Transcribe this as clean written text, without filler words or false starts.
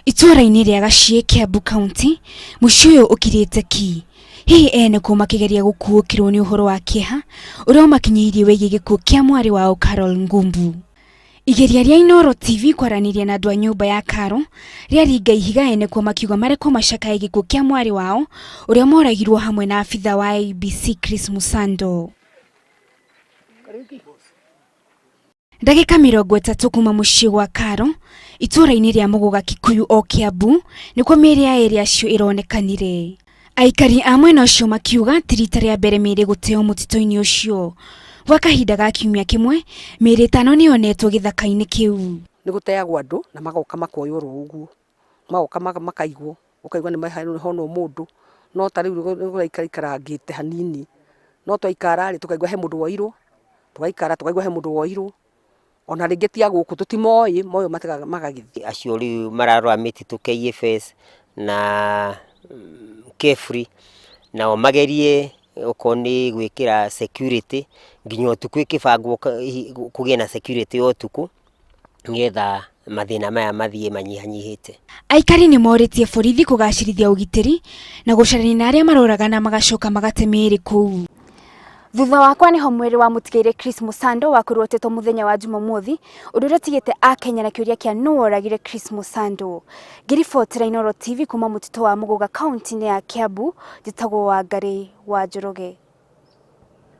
Itũũra-inĩ rĩa Gaciĩ, Kiambu County, mũciĩ ũyũ ũkirĩte ki. Hihi ene kuo makĩgeria gũkuũkĩrwo nĩ ũhoro wa kĩeha ũrĩa ũmakinyĩirie wĩgiĩ gĩkuũ kĩa mwarĩ wao Carol Ngumbu. Igeria rĩa Inooro TV kwaranĩria na andũ a nyũmba ya Carol rĩaringa ihiga ene kuo makiuga marekwo macakae gĩkuũ kĩa mwarĩ wao ũrĩa moragirwo hamwe na abitha wa IEBC Chris Musando. Ndagĩka 30 kuma mũciĩ gwa Karo, itũũra-inĩ rĩa Mũgũga Kikuyu o Kiambu, nĩkuo mĩĩrĩ ya erĩ acio ĩronekanire. Aikari a mwena ũcio makiuga ti rita rĩa mbere mĩĩrĩ gũteo mũtitũ-inĩ ũcio. Gwa kahinda ga kiumia kĩmwe, mĩĩrĩ ĩtano nĩ yonetwo gĩthaka-inĩ kĩu. Nĩ gũteagwo andũ na magoka makoywo oro ũguo, magoka makaigwo, ũkaigua nĩ honwo mũndũ, no ta rĩu nĩ kũraikarangĩte hanini, no twaikara rĩ, tũkaigua he mũndũ woirwo, tũgaikara tũkaigua he mũndũ woirwo, ona rĩngĩ ti a gũkũ tũtimoĩ, moywo magagĩthiĩ. Acio rĩu mararora mĩtitũ KFS na KEFRI, nao magerie okorwo nĩ gwĩkĩra security nginya ũtukũ ĩkĩbangwo kũgĩe na security ya ũtukũ. nĩgetha mathĩna maya mathiĩ manyihanyihĩte. Aikari nĩ morĩtie borithi kũgacĩrithia ũgitĩri na gũcarania na arĩa maroragana magacoka magate mĩĩrĩ kũu. Thutha wakwa nĩho mwĩrĩ wa mũtigairĩ Chris Musando wakorirwo ũtetwo mũthenya wa Jumamothi, ũndũ ũrĩa ũtigĩte Akenya na kĩũria kĩa nũ woragire Chris Musando. Ngĩribotera Inooro TV kuma mũtitũ wa Mũgũga kaunti-inĩ ya Kiambu, njĩtagwo Wangarĩ wa Njoroge.